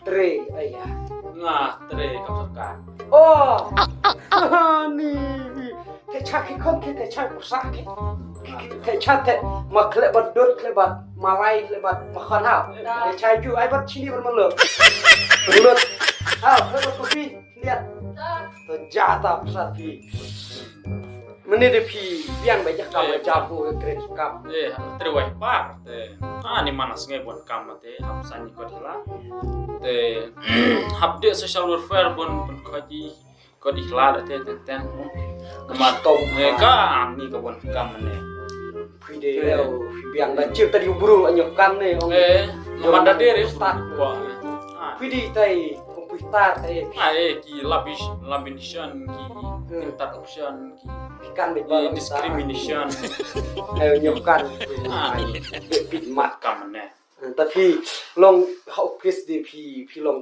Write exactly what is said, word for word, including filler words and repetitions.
Tre, aya. Nga tre kam sorkar. Oh. Ni, ni. Te cha ki khon ki te cha pusa ki. Te cha te ma khle bat dot khle bat malai khle bat ma khon ha. Te cha ju ai bat chini bat malok. Lut. Ha, khle bat kopi. Lihat. To ja ta pusa ki. Mane de phi biang ba jak kam ja pu kren kam. Eh, tre wai par te. Ah, ni manas ngai bon kam te hap sani kot hila. Te hap de social welfare bon bon khaji kot hila te te ten. Kamar tong ne ka am ni ka bon kam ne. Phi de leo phi biang da chir tadi bru anyo kan ne. Eh, kamar da de re start ko. Phi di tai komputer tai. Ah, eh, ki labish lamination ki interruption ki Kan di ba discrimination. Eh, nyo kan. Ah, bit mat kam ne. Tapi long ha office di phi phi long